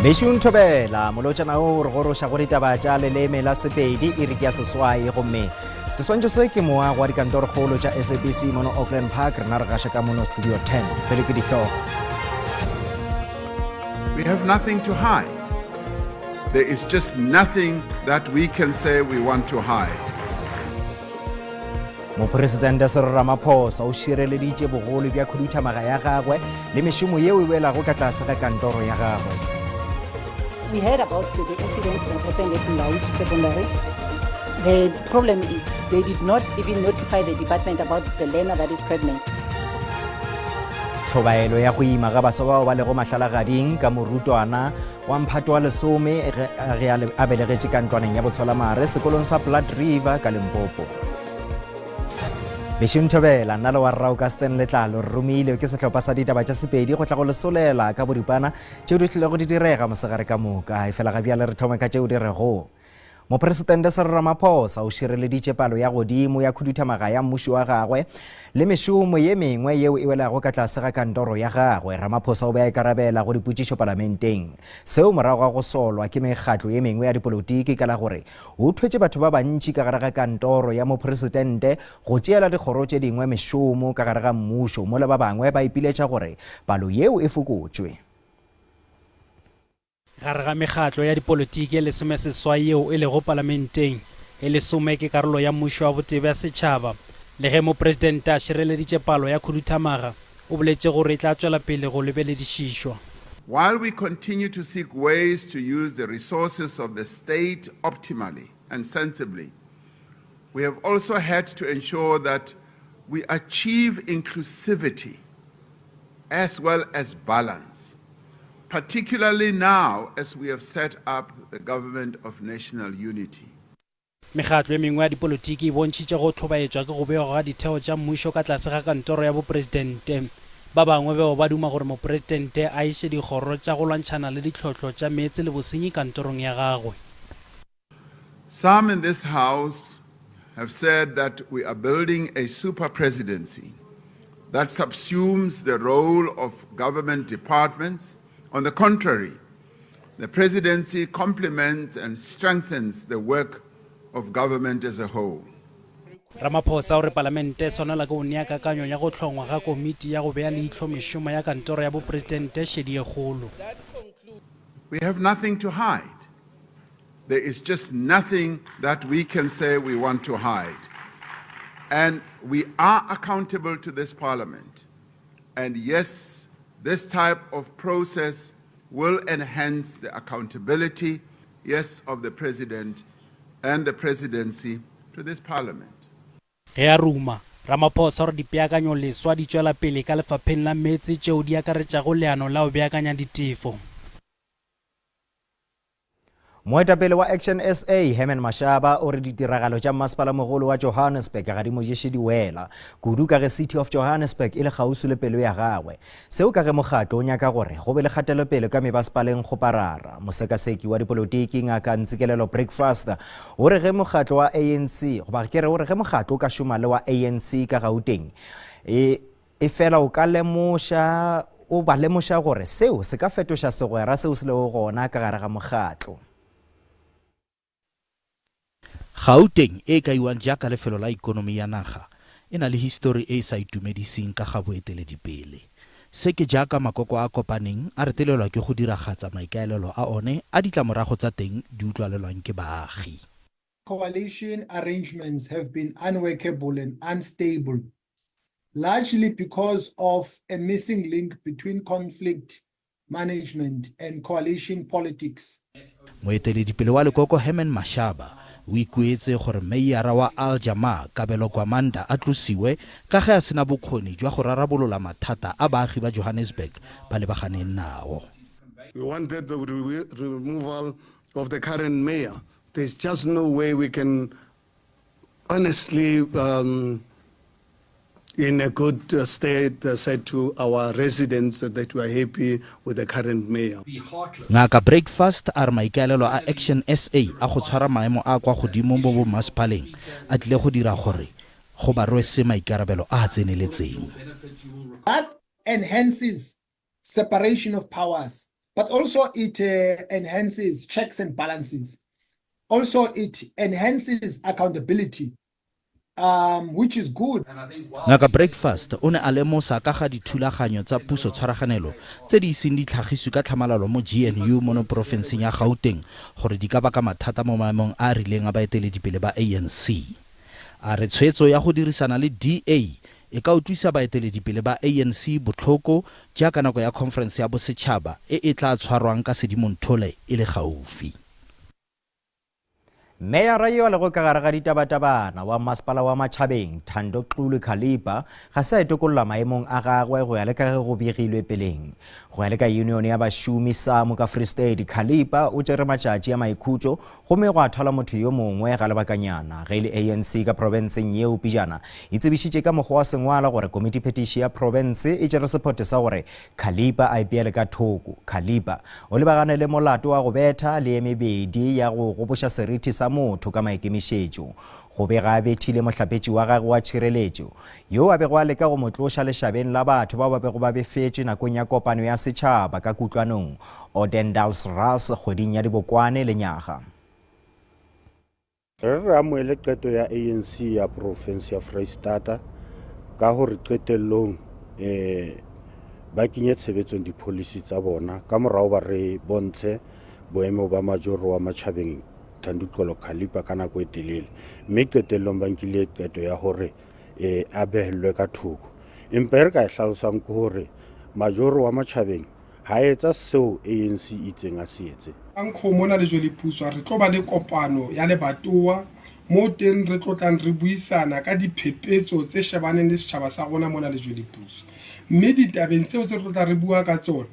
Bešung thobela molotšana o re goroša go ditaba tša leleme la Sepedi e re ke ya seswai gomme seswantšho se ke moago wa dikantorokgolo tša SABC mono Auckland Park rena re gaša ka mono studio 10 pele ke dihlogo. We have nothing to hide. There is just nothing that we can say we want to hide. Mopresidente Cyril Ramaphosa o šireleditše bogolo bja khuduthamaga ya gagwe le mešomo yeo e welago ka tlase ga kantoro ya gagwe. We heard about the incident that happened at Mlauti Secondary. The problem is they did not even notify the department about the learner that is pregnant. Tlhobaelo ya go ima ga baswa bao ba lego mahlalagading ka morutwana wa mphato wa lesome ge a belegetše ka ntlwaneng ya botsholamare sekolong sa Blood River ka Limpopo. Bešong Thobela, nna le wa rrao ka Stan Letlalo re romilwe ke sehlopha sa ditaba tša Sepedi go tla go le solela ka boripana tšeo di tlilego di direga mosegare ka moka. Efela ga bjale re thome ka tšeo di rego Mopresidente Cyril Ramaphosa o šireleditše palo ya godimo ya khuduthamaga ya mmušo wa gagwe le mešomo ye mengwe yeo e welago ka tlase ga kantoro ya gagwe. Ramaphosa o be a ikarabela go dipotšišo palamenteng, seo morago ga go solwa ke mekgatlo ye mengwe ya dipolotiki ka la gore o thwetše batho ba bantši ka gare ga kantoro ya mopresidente go tšeela dikgoro tše dingwe mešomo ka gare ga mmušo mola ba bangwe ba ipiletša gore palo yeo e fokotšwe. Gare ga mekgatlo ya dipolotiki e lesomeseswai yeo e lego palamenteng, e lesome ke karolo ya mmušo wa botee bja setšhaba. Le ge mopresidente a šireleditše palo ya khuduthamaga, o boletše gore e tla tšwela pele go lebeledišišwa. While we continue to seek ways to use the resources of the state optimally and sensibly, we have also had to ensure that we achieve inclusivity as well as balance, particularly now as we have set up the Government of National Unity. Mekgatlo e mengwe ya dipolotiki e bontšhitše go hlobaetšwa ke go bewa ga ditheo tša mmušo ka tlase ga kantoro ya bopresidente. Ba bangwe beo ba duma gore mopresidente a iše dikgoro tša go lwantšhana le ditlhohlo tša meetse le bosenyi kantorong ya gagwe. Some in this house have said that we are building a super presidency that subsumes the role of government departments. On the contrary, the presidency complements and strengthens the work of government as a whole. Ramaphosa o re palamente e swanelwa ke go nea kakanyo ya go hlongwa ga komiti ya go bea leihlo mešomo ya kantoro ya bopresidente šedi ye kgolo. We have nothing to hide. There is just nothing that we can say we want to hide. And we are accountable to this parliament. And yes, this type of process will enhance the accountability, yes, of the president and the presidency to this parliament. Ge a ruma, Ramaphosa o re dipeakanyoleswa di tšwela pele ka lefapheng la meetse tšeo di akaretšago leano la go beakanya ditefo. Moetapele wa Action SA, Herman Mashaba, o re ditiragalo tša mmasepalamogolo wa Johannesburg ga di mo ješe diwela, kudu ka ge City of Johannesburg e le kgauswi le pelo ya gagwe. Seo ka ge mokgatlo o nyaka gore go be le kgatelopele ka mebasepaleng kgoparara. Mosekaseki wa dipolotiki, Ngaka Ntsikelelo Breakfast, o re ge mokgatlo wa ANC, goba ke re o re ge mokgatlo o ka šoma le wa ANC ka Gauteng, e, Efela o ka lemoša, o ba lemoša gore seo se ka fetoša segwera seo se lego gona ka gare ga mokgatlo. Gauteng, e e kaiwang jaaka lefelo la ikonomi ya naga, e na le histori e e sa itumediseng ka ga boeteledipele. Se ke jaaka makoko a a kopaneng a retelelwa ke go diragatsa maikaelelo a one a ditlamorago tsa teng di utlwalelwang ke baagi. Coalition arrangements have been unworkable and unstable largely because of a missing link between conflict management and coalition politics. Moeteledipele wa lekoko Herman Mashaba o ikuetse gore meiara wa Al Jamaa Kabelo Gwamanda a tlosiwe ka ge a sena bokgoni jwa go rarabolola mathata a baagi ba Johannesburg ba lebaganeng nao. We wanted the removal of the current mayor. There's just no way we can honestly um, in a good uh, state uh, said to our residents that we are happy with the current mayor. Ngaka Breakfast a re maikaelelo a Action SA a go tshwara maemo a kwa godimo mo bommasepaleng a tlile go dira gore go ba rwese maikarabelo a a tseneletseng. That enhances separation of powers. But also it uh, enhances checks and balances. Also, it enhances accountability, um, which is good. Ngaka Breakfast o ne a lemosa ka ga dithulaganyo tsa puso tshwaraganelo tse di iseng di tlhagiswe ka tlhamalalo mo GNU mono porofenseng ya Gauteng gore di ka baka mathata mo maemong a a rileng a baeteledipele ba ANC. A re tshwetso ya go dirisana le DA e ka utlwisa baeteledipele ba ANC botlhoko jaaka nako ya khonferense ya bosetšhaba e e tla tshwarwang ka Sedimonthole e le gaufi. Meyara yo a lego ka gare ga ditabatabana wa Masepala wa Matšhabeng, Thando Xulu Khalipa, ga se a itokolla maemong a gagwe go ya le ka ge go begilwe peleng. Go ya le ka Yunione ya Bašomi, SAMU, ka Free State, Khalipa o tšere matšatši a maikhutšo gomme gwa thwalwa motho yo mongwe ga lebakanyana. Ge e le ANC ka profenseng yeo pejana e tsebišitše ka mokgwa wa sengwalwa gore komitiphetiši ya profense e tšere sephetho sa gore Khalipa a ipeele ka thoko. Khalipa o lebagane le molato wa go betha le ye mebedi ya go goboša seriti sa motho ka maikemišetšo. Go be ga a bethile mohlapetši wa gagwe wa tšhireletšo yo a bego a leka go mo tloša lešabeng la batho bao ba bego ba befetšwe nakong ya kopano ya setšhaba ka Kutlwanong, Odendaalsrus kgweding ya Dibokwane lenyaga. Re re amohele qeto ya ANC ya porofense ya Freistata ka hore qetellong um ba kenye tshebetsong di-policy tsa bona ka morao ba re bontshe boemo ba majoro wa matjhabeng Thanduxolo Khalipha ka nako e telele mme qetellong ba nkile qeto ya hore e a behellwe ka thoko. Empa e re ka e hlalosang ke hore majoro wa matjhabeng ha a etsa seo ANC e itseng a se etse. Nkgo mona Lejweleputswa re tlo ba le kopano ya lebatowa moo teng re tlo tlang re buisana ka diphepetso tse shebaneng le setjhaba sa rona mona Lejweleputswa. Mme ditabeng tseo tse re tlo tla re bua ka tsona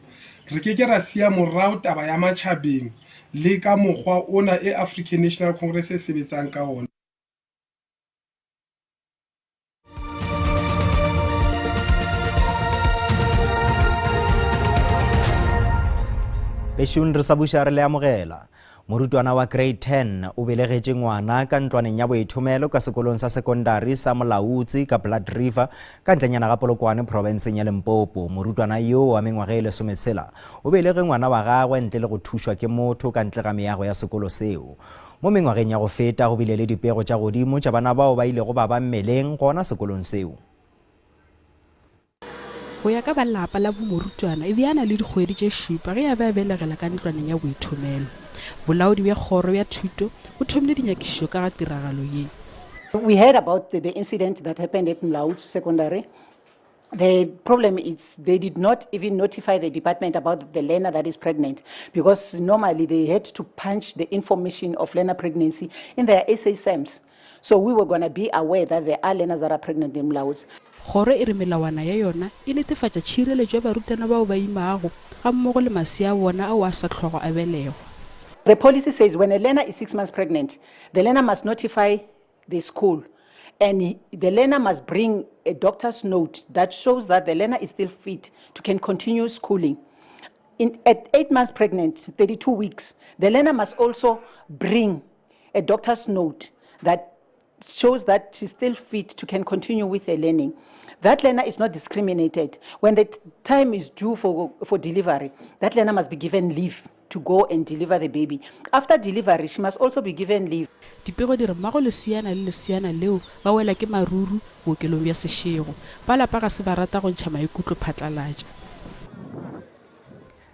re ke ke ra siya morao taba ya matjhabeng le ka mokgwa ona e African National Congress e sebetsang ka ona. Bešong re sa buša re le amogela. Morutwana wa grade 10 o belegetše ngwana ka ntlwaneng ya boithomelo ka sekolong sa sekondari sa Molautsi ka Blood River ka ntlenyana ga Polokwane profenseng ya Limpopo. Morutwana yoo wa mengwaga e lesometshela o belege ngwana wa gagwe ntle le go thušwa ke motho ka ntle ga meago ya sekolo seo. Mo mengwageng ya go feta go bile le dipego tša godimo tša bana bao ba ilego ba ba mmeleng gona sekolong seo. Go ya ka ba lapa la bo morutwana, e be a na le dikgwedi tše šupa ge a be a belegela ka ntlwaneng ya boithomelo. Bolaodi bja kgoro ya thuto bo thomile dinyakišišo ka ga tiragalo ye. We heard about the, the incident that happened at Mlautsi Secondary. The problem is they did not even notify the department about the learner that is pregnant because normally they had to punch the information of learner pregnancy in their SASMs. So we were going to be aware that there are learners that are pregnant in Mlautsi. Kgoro e re melawana ya yona e netefatša tšhireletšo ya barutwana bao ba imago gammogo le masea a bona ao a sa hlwago a belegwa. The policy says when a learner is six months pregnant, the learner must notify the school and the learner must bring a doctor's note that shows that the learner is still fit to can continue schooling. In, at eight months pregnant, 32 weeks, the learner must also bring a doctor's note that shows that she's still fit to can continue with her learning. That learner is not discriminated. When the time is due for, for delivery, that learner must be given leave to go and deliver the baby. After delivery, she must also be given leave. Dipego di re mmago leseana le leseana leo ba wela ke maruru bookelong bja Seshego. Ba lapa ga se ba rata go ntšha maikutlo phatlalatša.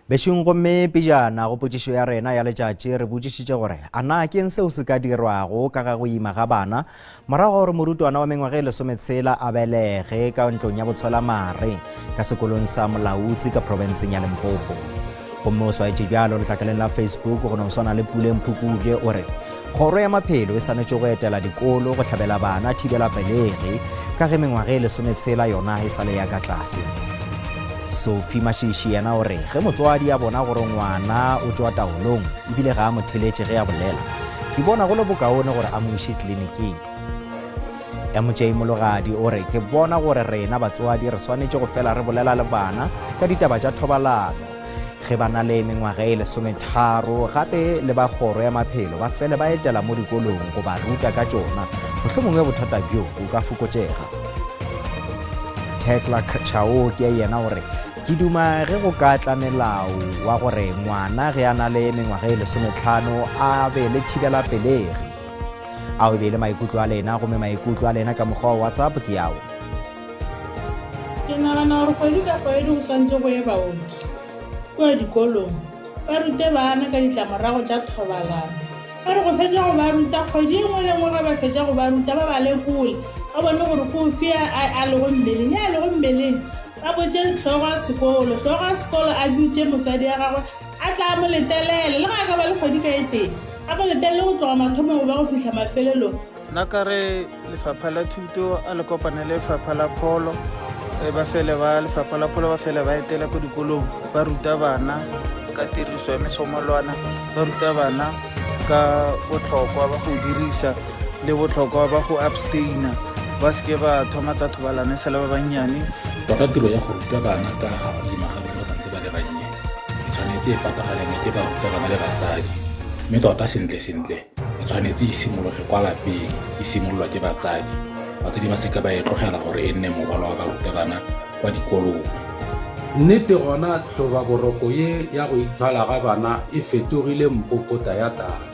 Bešong gomme pejana go potšišo ya rena ya letšatši re botšišitše gore a na ke'ng seo se ka dirwago ka ga go ima ga bana morago ga gore morutwana wa mengwaga e lesometshela a belege ka ntlong ya botsholamare ka sekolong sa Molautsi ka profenseng ya Limpopo. Gomme o swaetše bjalo letlakaleng la Facebook go no swana le Puleng Phukubje o re kgoro ya maphelo e swanetše go etela dikolo go hlabela bana thibela pelegi ka ge mengwaga e lesometshela yona e sa le ya ka tlase. Sophie Mashishi yena o re ge motswadi a bona gore ngwana o tšwa taolong ebile ga a mo theletše ge a bolela, ke bona go le bokaone gore a mo iše tleliniking. MJ Mologadi o re, Ke bona gore rena batswadi re swanetše go fela re bolela le bana ka ditaba tša thobalano ge ba na le mengwaga e lesometharo, gape le ba kgoro ya maphelo ba fele ba etela mo dikolong go ba ruta ka tšona. Mohlomongwe bothata bjo bo ka fokotšega. Thekla Chaoke yena o re, Ke duma ge go ka tla melao wa gore ngwana ge a na le mengwaga e lesometlhano a be le thibelapelegi. Ao e be e le maikutlo a lena gomme maikutlo a lena ka mokgwa wa WhatsApp ke ao. Ke nagana gore kgwedi ka kgwedi go swanetše go ye baoki kua dikolong ba rute bana ka ditlamorago tša thobalano. Ba re go fetša go ba ruta, kgwedi e nngwe le nngwe ge ba fetša go ba ruta ba ba lekole ba bone gore ke ofe a a lego mmeleng. Ya lego mmeleng ba botše hlogo ya sekolo, hlogo ya sekolo a bitše motswadi ya gagwe a tla a mo letelele le ge a ka ba le kgwedi ka e tee, a mo letelele go tloga mathomong go ba go fihla mafelelong. Nna ka re lefapha la thuto a le kopane le lefapha la pholo, ba fele ba lefapha la pholo ba fele ba etela ko dikolong ba ruta bana ka tiriso ya mesomolwana, ba ruta bana ka botlhokwa ba go dirisa le botlhokwa ba go abstaina, ba seke ba thoma tsa thobalano e sa le ba bannyane. Tota tiro ya go ruta bana ka ga go ima ga bone ba santse ba le bannye e tshwanetse e pataganane ke barutabana le batsadi, mme tota sentle sentle e tshwanetse e simologe kwa lapeng, e simololwa ke batsadi. Batsadi ba seka ba e tlogela gore e nne morwalo wa barutabana kwa dikolong. Nnete gona tlhobaboroko ye ya go ithwala ga bana e fetogile mpopota ya taba,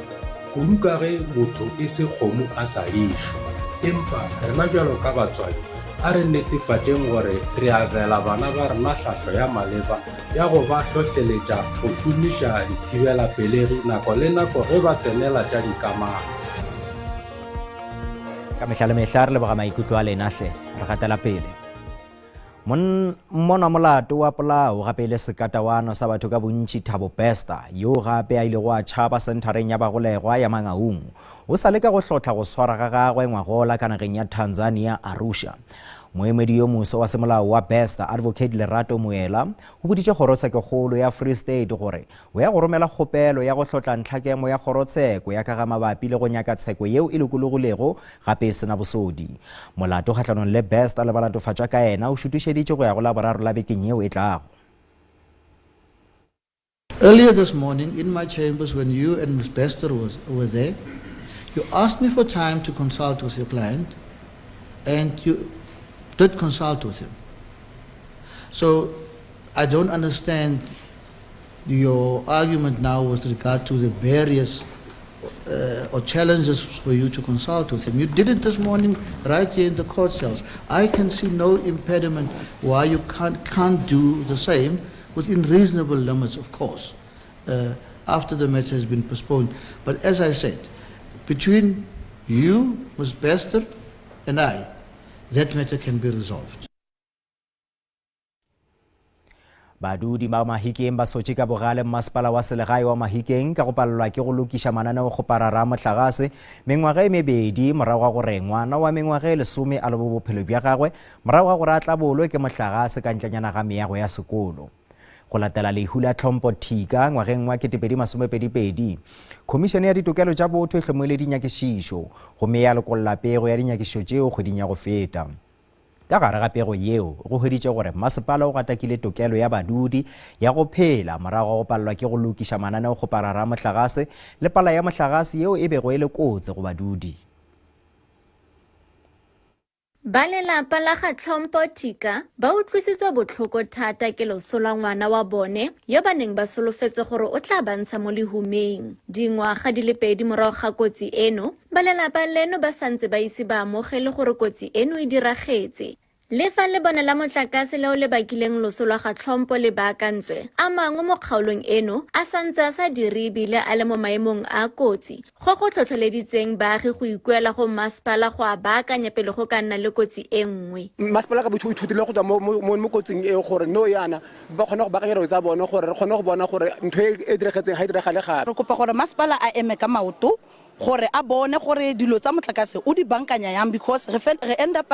kudu ka ge motho e se kgomo a sa lešwe. Empa rena bjalo ka batswadi a re netefatšeng gore re abela bana ba rena hlahlo ya maleba ya go ba hlohleletša go šomiša dithibelapelegi nako le nako ge ba tsenela tša dikamano. Ka mehla le mehla re leboga maikutlo a lena hle. Re gatela pele. Mmonwa molato wa polao gape e le sekatawano sa batho ka bontši Thabo Bester, yoo gape a ilego a tšhaba senthareng ya bagolegwa ya Mangaung, o sa leka go hlotla go swara ga gagwe ngwagola ka nageng ya Tanzania, Arusha. Moemedi yo moso wa semolao wa Bester, Advocate Lerato Moela, o boditše kgorotshekokgolo ya Free State gore o ya go romela kgopelo ya go hlotla ntlhakemo ya kgorotsheko ya ka ga mabapi le go nyaka tsheko yeo e lokologilego gape e se na bosodi. Molato kgahlanong le Bester le balatofatšwa ka yena o šutišeditšwe go ya go Laboraro la bekeng yeo e tlago. Earlier this morning in my chambers when you and Ms Bester was, were there, you asked me for time to consult with your client and you did consult with him. So I don't understand your argument now with regard to the barriers uh, or challenges for you to consult with him. You did it this morning right here in the court cells. I can see no impediment why you can't, can't do the same within reasonable limits, of course, uh, after the matter has been postponed. But as I said, between you, Ms. Bester, and I, that matter can be resolved. Badudi ba Mahikeng ba sotše ka bogale mmasepala wa selegae wa Mahikeng ka go palelwa ke go lokiša mananeokgoparara a mohlagase mengwaga e mebedi morago ga gore ngwana wa mengwaga e lesome a lobe bophelo bja gagwe morago ga gore a tlabolwe ke mohlagase ka ntlenyana ga meago ya sekolo. Go latela lehu la Tlhompho Thika ngwageng wa 2022, Khomišene ya Ditokelo tša Botho e hlomile dinyakišišo gomme ya lokolla pego ya dinyakišišo tšeo kgweding ya go feta. Ka gare ga pego yeo go hweditše gore masepala o gatakile tokelo ya badudi ya go phela morago ga go palelwa ke go lokiša mananeokgoparara a mohlagase le pala ya mohlagase yeo e bego e le kotsi go badudi. Ba lelapa la ga Tlhompho Thika ba utlwisitswe botlhoko thata ke loso lwa ngwana wa bone yo ba neng ba solofetse gore o tla ba ntsha mo lehumeng. Dingwaga di le pedi morago ga kotsi eno, ba lelapa leno ba santse ba ise ba amogele gore kotsi eno e diragetse. Le fa lebone la motlakase leo le bakileng loso lwa ga Tlhompho le baakantswe, a mangwe mo kgaolong eno a santse a sa dire ebile a le mo maemong a a kotsi, go go tlhotlheleditseng baagi go ikuela go mmasepala go a baakanya pele go ka nna le kotsi e nngwe. Mmasepala ka botho o ithutile go tswa mo kotsing eo gore no yana ba kgone go baakanya dilo tsa bone gore re kgone go bona gore ntho e e diragetseng ga e diragale gape. Re kopa gore masepala a eme ka maoto gore a bone gore dilo tsa motlakase o di bankanya yang because re re end up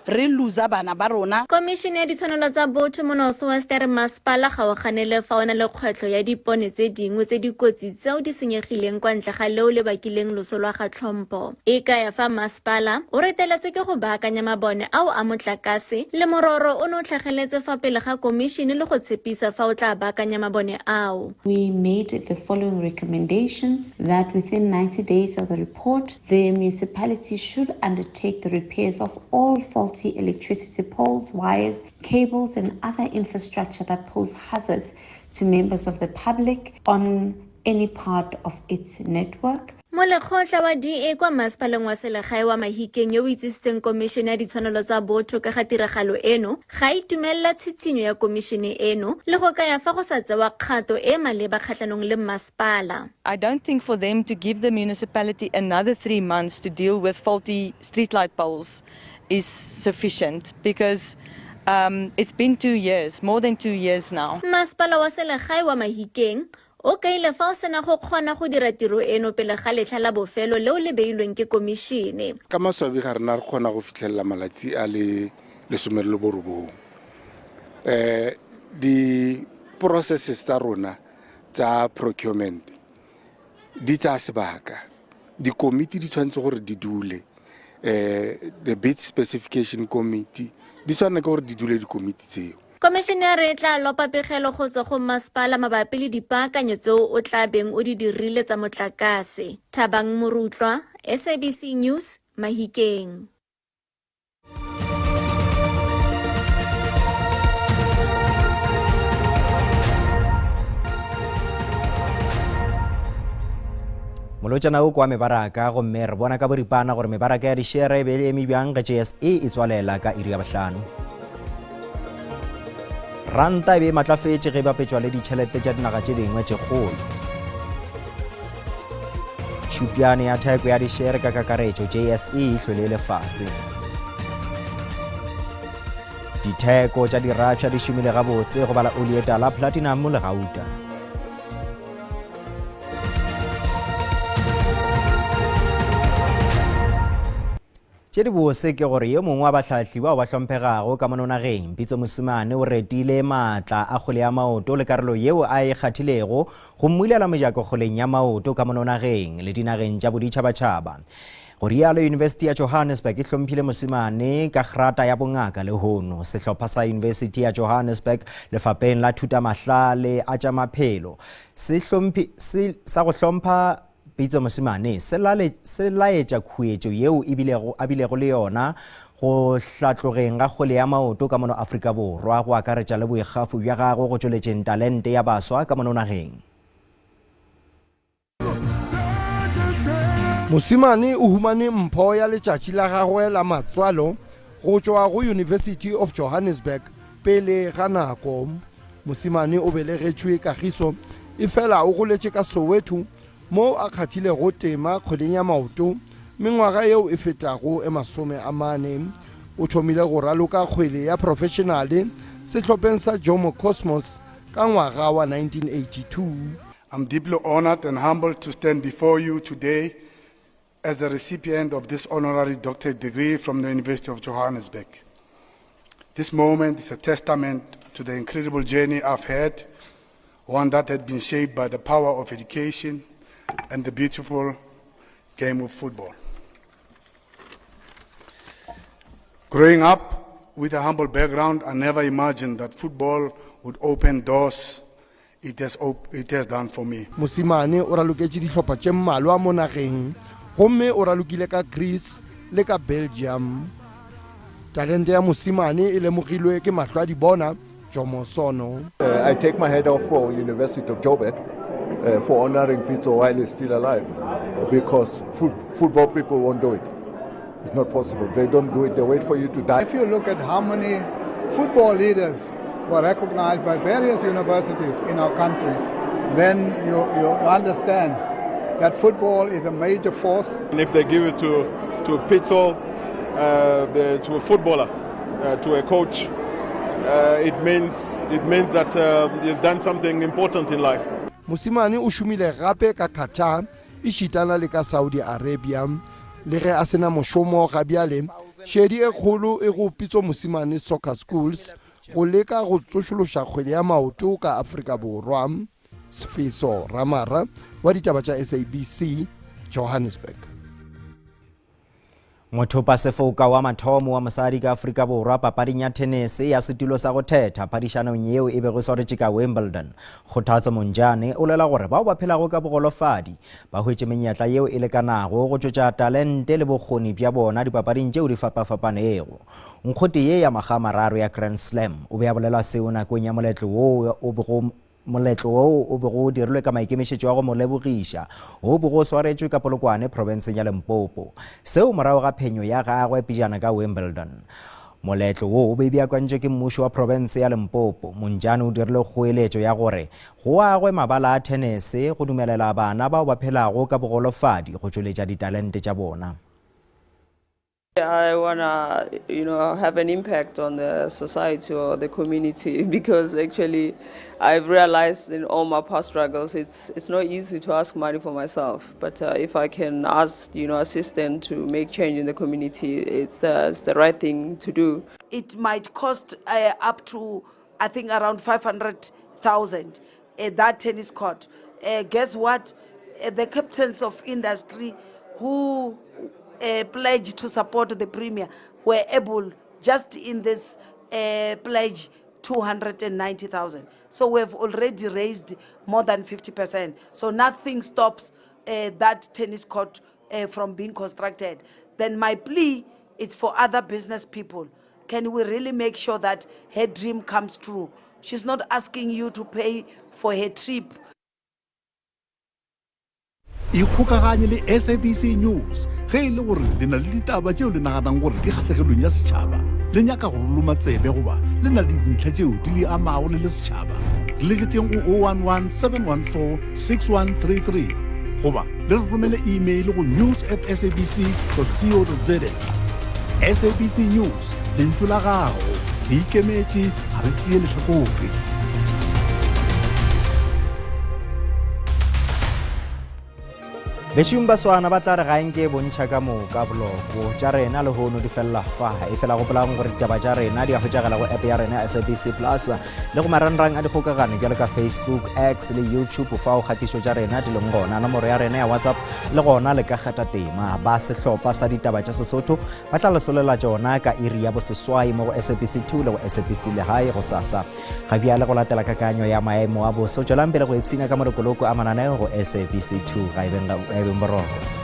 re loser bana ba rona. Komišene ya Ditshwanelo tsa Botho mo North West ya re masepala ga o ganele fa o na le kgwetlho ya dipone tse dingwe tse di kotsi tseo di senyegileng kwa ntle ga leo le bakileng loso lwa ga Tlhompho. E kaya fa masepala o reteletswe ke go baakanya mabone ao a motlakase le mororo o ne o tlhageletse fa pele ga komišene le go tshepisa fa o tla baakanya mabone ao. We made the following recommendations that within 90 days. date of the report, the municipality should undertake the repairs of all faulty electricity poles, wires, cables, and other infrastructure that pose hazards to members of the public on any part of its network. Molekgotla wa DA kwa Masepaleng wa Selegae wa Mahikeng yo o itsisitseng Komišene ya Ditshwanelo tsa Botho ka ga tiragalo eno ga a itumelela tshitshinyo ya komišene eno le go kaya fa go sa tsewa kgato e e maleba kgatlhanong le mmasepala. I don't think for them to give the municipality another 3 months to deal with faulty streetlight poles is sufficient because um, it's been two years, more than two years now. Masepala wa selegae wa Mahikeng o kaile fa o sena go kgona go dira tiro eno pele ga letlha la bofelo leo le beilweng ke komišene. Ka maswabi ga rena re kgona go fitlhelela malatsi a le 19. Um di-processes tsa rona tsa procurement di tsaya sebaka. Dikomiti di tshwanetse gore di dule, um the bid specification committee di tshwanela ke gore di dule dikomiti tseo. Komišene ya re e tla lopa pegelo go tswa go mmasepala mabapi le dipaakanyo tseo o tla beng o di dirile tsa motlakase. Thabang Morutlwa, SABC News, Mahikeng. Molotšana o kwa mebaraka gomme re bona ka boripana gore mebaraka ya dišere e be e eme bjang ge JSE e tswalela ka iri ya bohlano. Ranta e be e matlafetše ge e bapetšwa le ditšhelete tša dinaga tše dingwe tše kgolo. Tšhupjane ya theko ya dišere ka kakaretšo JSE e hlwele e le fase. Ditheko tša dirapša di šomile gabotse go bala oli e tala, platinum le gauta. Tše di bose ke gore yo mongwe wa bahlahli bao ba hlomphegago ka mono nageng, Pitso Mosimane, o retile maatla a kgwele ya maoto le karolo yeo a e kgathilego go mmulela mojako kgweleng ya maoto ka mono nageng le dinageng tša boditšhabatšhaba. Go rialo Yunibesithi ya Johannesburg e hlomphile Mosimane ka grata ya bongaka lehono. Sehlopha sa Yunibesithi ya Johannesburg lefapeng la thutamahlale a tša maphelo se hlomphi, se, sa go hlompha Pitso Mosimane se, lale, se laetša khuetšo yeo e bilego, a bilego le yona go hlatlogeng ga kgwele ya maoto ka mono Afrika Borwa, go akaretša le boikgafo bja gagwe go tšweletšeng talente ya baswa ka mono nageng. Mosimane o humane mpho ya letšatši la gagwe la matswalo go tšwa go University of Johannesburg pele ga nako. Mosimane o belegetšwe Kagiso efela o goletše ka Soweto moo a kgathilego tema kgweleng ya maoto mengwaga yeo e fetago e 40. O thomile go raloka kgwele ya profeshenale sehlopheng sa Jomo Cosmos ka ngwaga wa 1982. I'm deeply honored and humbled to stand before you today as the recipient of this honorary doctorate degree from the University of Johannesburg. This moment is a testament to the incredible journey I've had, one that had been shaped by the power of education and the beautiful game of football. Growing up with a humble background, I never imagined that football would open doors it has, op- it has done for me. Mosimane o raloketše dihlopha tše mmalwa mo nageng gomme o ralokile ka Greece le ka Belgium. Talente ya Mosimane e lemogilwe ke mahlo a dibona Jomo Sono. Uh, I take my hat off for University of Joburg uh, for honoring Pitso while he's still alive because foot, football people won't do it. It's not possible. They don't do it. They wait for you to die. If you look at how many football leaders were recognized by various universities in our country, then you, you understand that football is a major force. And if they give it to, to Pitso, uh, the, to a footballer, uh, to a coach, uh, it means, it means that uh, he's done something important in life. Mosimane o šomile gape ka Qatar ešitana le ka Saudi Arabia. Le ge a se na mošomo ga bjale, šedi e kgolo e go Pitso Mosimane Soccer Schools go leka go tsošološa kgwele ya maoto ka Afrika Borwa. Sfiso Ramara wa ditaba tša SABC, Johannesburg. Mothopa sefoka wa mathomo wa mosadi ka Afrika Borwa papading ya thenese ya setulo sa go thetha phadišanong yeo e bego e swaretše ka Wimbledon, Kgothatso Montjane o lwela gore bao ba phelago ka bogolofadi ba hwetše menyetla yeo e lekanago go tšwetša talente le bokgoni bja bona dipapading tšeo di fapafapanego. Nkgote ye ya makga a mararo ya Grand Slam o be a bolela seo nakong ya moletlo woo o bego Moletlo woo o bego o dirilwe ka maikemišetšo a go mo lebogiša, o bego o swaretšwe ka Polokwane profenseng ya Limpopo. Seo morago ga phenyo ya gagwe pejana ka Wimbledon. Moletlo wo o be beakantšwe ke mmušo wa profense ya Limpopo. Montjane o dirile kgoeletšo ya gore go agwe mabala a thenese go dumelela bana bao ba phelago ka bogolofadi go tšweletša ditalente tša bona. I wanna, you know, have an impact on the society or the community because actually I've realized in all my past struggles it's it's not easy to ask money for myself. But uh, if I can ask, you know, assistant to make change in the community, it's the, it's the right thing to do. It might cost uh, up to, I think, around 500,000, uh, that tennis court. Uh, guess what? Uh, the captains of industry who uh, pledged to support the premier were able, just in this uh, pledge, 290,000. So we've already raised more than 50%. So nothing stops uh, that tennis court uh, from being constructed. Then my plea is for other business people. Can we really make sure that her dream comes true? She's not asking you to pay for her trip. Ikgokaganye le SABC News ge e le gore le na le ditaba tšeo le naganang gore di kgahlegelong ya setšhaba, le nyaka go re loma tsebe goba le na le dintlha tšeo di le amago le le setšhaba. Re letšetšeng go 011 714 6133 goba le re romele email go news at sabc co za. SABC News, lentšu la gago. Re ikemetše, ga re tšee lehlakore. Bešung baswana ba tla re ga nke e bontšha ka moka boloko tša rena lehono di felela fa e fela gopolang gore ditaba tša rena di a hwetšagala go app ya rena ya SABC Plus le go marangrang a dikgokagano bjalo ka Facebook, X le YouTube fao kgatišo tša rena di leng gona. Nomoro ya rena ya WhatsApp le gona le ka kgatha tema. Ba sehlopha sa ditaba tša Sesotho ba tla le solela tšona ka iri ya boseswai mo go SABC 2 le go SABC Lehae gosasa. Ga bjale go latela kakanyo ya maemo a boso, tšwelang pele go ipshina ka molokoloko a mananeo go SABC 2. Ga e beng boroko.